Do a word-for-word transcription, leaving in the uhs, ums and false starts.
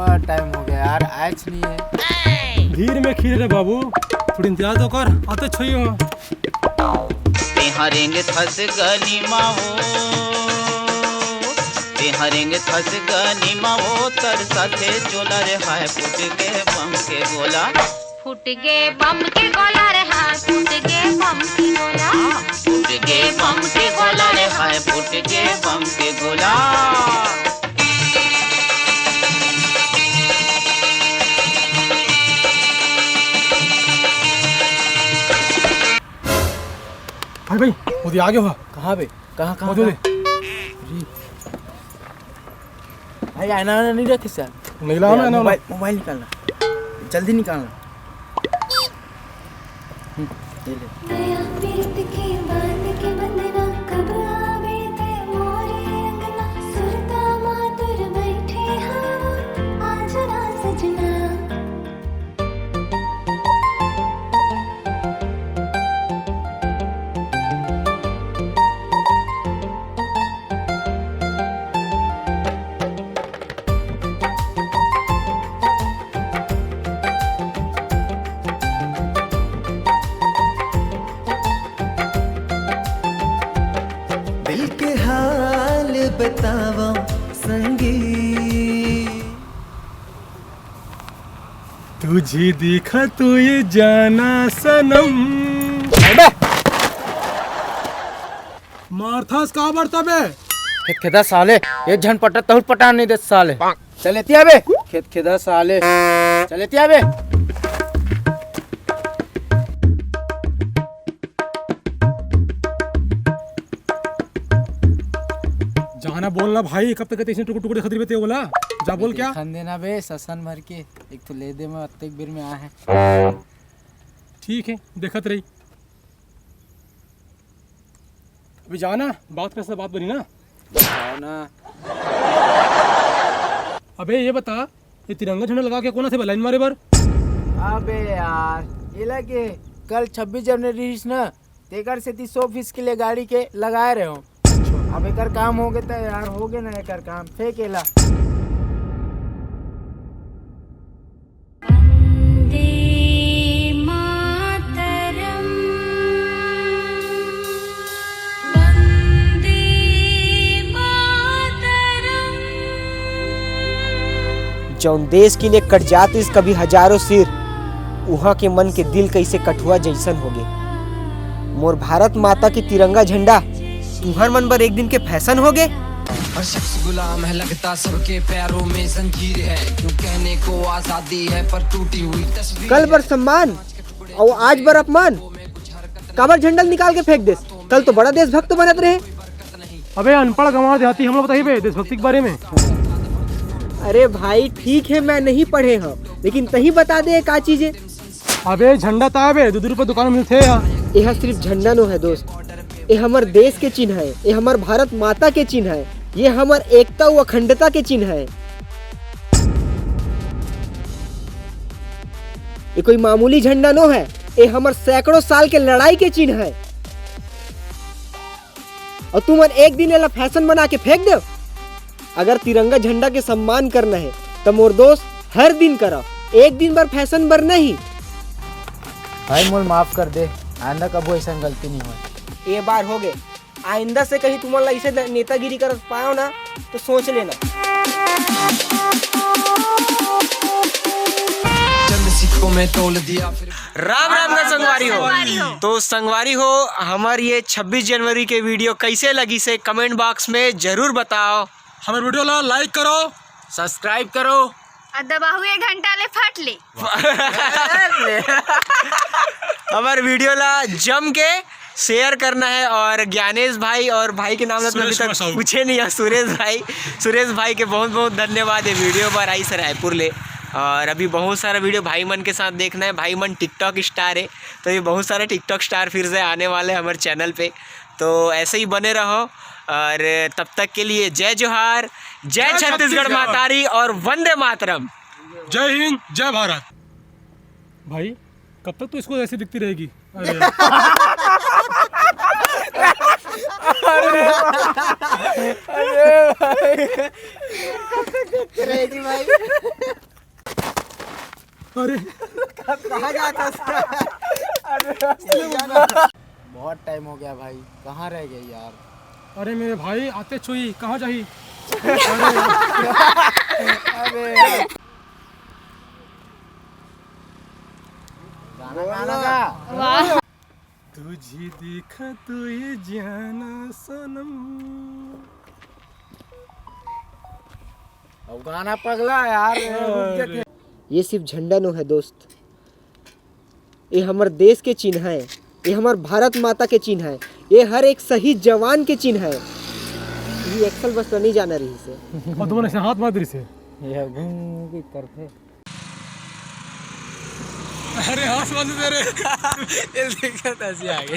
Time हो गया यार, आयच नहीं है। धीर में खीर रे बाबू, थोड़ी इंतजार तो कर, आते छइयो। तेहा रेंगत हस गली मा वो, तेहा रेंगत हस गली मा वो, तरसथे चोला रे हाय, फूट गे बम के गोला। फूट गे बम के गोला रे हाय, फूट गे बम के गोला। फूट गे बम के गोला रे हाय, फूट गे बम के गोला। भाई, भाई, वो दे आगे हुआ। कहाँ बे? कहाँ, कहाँ, वो दे। कहाँ? अरे। भाई, आईना, आईना नहीं रखे सर। नहीं लाया ना, आईना, मोबाइल, मोबाइल निकालना, जल्दी निकालना। हम्म, ये ले। नया प्रीत के बांध के बंधना, कब आवे ते मोरे अंगना, सुरता मातुर बैठे हवा, आ जा ना सजना। दिल के हाल बतावा संगी। तुझे देखा तो ये जाना सनम। अबे! मारथस काबर तबे? खेत खेदा साले, एक झन पटा तहुर पटा नहीं दे साले। चल एतिया बे, खेत खेदा साले। चल एतिया बे। जाना बोल ना भाई, कब तक तैसे टुकुर टुकुर देखत रहिबे ते बोला? जा बोल क्या? देखन देना बे, ससन भर के, एक तो ले दे मैं अत्तेक बेर में आ है। ठीक है, देखत रही। अभी जाना, बात कैसे बात बनी ना? जाओ ना। अबे ये बता, ये तिरंगा झंडा लगा के कोन आथे बे लाइन मारे बर? अबे यार, एला के कल छब्बीस जनवरी रहिस ना, तेकर सेती शो पीस के लिए गाड़ी के लगाए रहे हो। अच्छा। अब एकर काम हो गए त यार, हो गए ना एकर काम, फेंक एला। वंदे मातरम, वंदे मातरम। जौन देश के लिए कट जात इस कभी हजारों सिर, उहाँ के मन के दिल कैसे कठुआ जैसन होगे। मोर भारत माता के तिरंगा झंडा तुहर मन बर एक दिन के फैशन होगे। हर शख्स गुलाम है, लगता सबके पैरों में जंजीर है। क्यों कहने को आजादी है, पर टूटी हुई तस्वीर कल बर है। सम्मान अउ आज बर अपमान। काबर झंडा निकाल के फेंक देस? कल तो बड़ा देशभक्त बनत रहे। अबे अनपढ़ गंवार देहाती, हमला बताही बे देशभक्ति के बारे में। अरे भाई, ठीक है, मैं नहीं पढ़े हव, लेकिन तहीं बता दे का चीज है। अबे झंडा त आबे दू दू रुपये दुकान में मिलथे यार। एहा सिर्फ झंडा नो है दोस्त, ए हमर देश के चिन्ह है, ए हमर भारत माता के चिन्ह है, ये हमर एकता अउ अखंडता के चिन्ह है। ये कोई मामूली झंडा नो है, ये हमर सैकड़ों साल के लड़ाई के चिन्ह है। अउ तुमन एक दिन एला फैशन बना के फेंक देव। अगर तिरंगा झंडा के सम्मान करना है, त मोर दोस्त, हर दिन करा, एक दिन बर फैशन बर नहीं। भाई, मोल माफ कर दे, आइंदा कभू ऐसा गलती नहीं होय। ए बार हो गए, आइंदा से कहीं तुमन ला इसे न-, नेतागिरी करत पायो ना, तो सोच लेना। चंद सिक्कों में तोल दिया फिर। राम राम का संगवारी हो। संगवारी हो। तो संगवारी हो, हमर ये छब्बीस जनवरी के वीडियो कैसे लगिस हे, कमेंट बॉक्स में जरूर बताओ। हमर वीडियो ला लाइक करो, सब्सक्राइब करो। अउ दबाहू ये घंटा ले फट ले। हमर वीडियो ला जम के शेयर करना है। और ज्ञानेश भाई और भाई के नाम ला तो अभी सुरेश तक कुमार साहू। पूछे नहीं है, सुरेश भाई। सुरेश भाई के बहुत बहुत धन्यवाद, ये वीडियो पर आइस हे रायपुर ले। और अभी बहुत सारा वीडियो भाई मन के साथ देखना है। भाई मन टिकटॉक स्टार है, तो ये बहुत सारे टिकटॉक स्टार फिर से आने वाले हैं हमारे चैनल पे। तो ऐसे ही बने रहो और तब तक के लिए जय जोहार, जय जय छत्तीसगढ़ छत्तीसगढ़। मातारी और वंदे मातरम। जय हिंद, जय भारत। भाई, कब तक तू इसको ऐसे दिखती रहेगी? अरे यार। अरे भाई। अरे भाई। अरे कहाँ जाता है? अरे बहुत टाइम हो गया भाई, कहाँ रह गए यार? अरे मेरे भाई, आते छुई कहाँ जाही? अरे यार। गाना गाना का। वाह। तुझे देखा तो ये जाना सनम। अब गाना पगला यार, रुक के। ये सिर्फ झंडा नो है दोस्त, ये हमर देश के चिन्ह है, ये हमर भारत माता के चिन्ह है, ये हर एक शहीद जवान के चिन्ह है। ये एक्सल बस तो नहीं जाना रही से। और तुमने ऐसे हाथ मार दी से। ये घूम के करते। अरे हाथ मार दे रे। ये देखा था ऐसे आगे।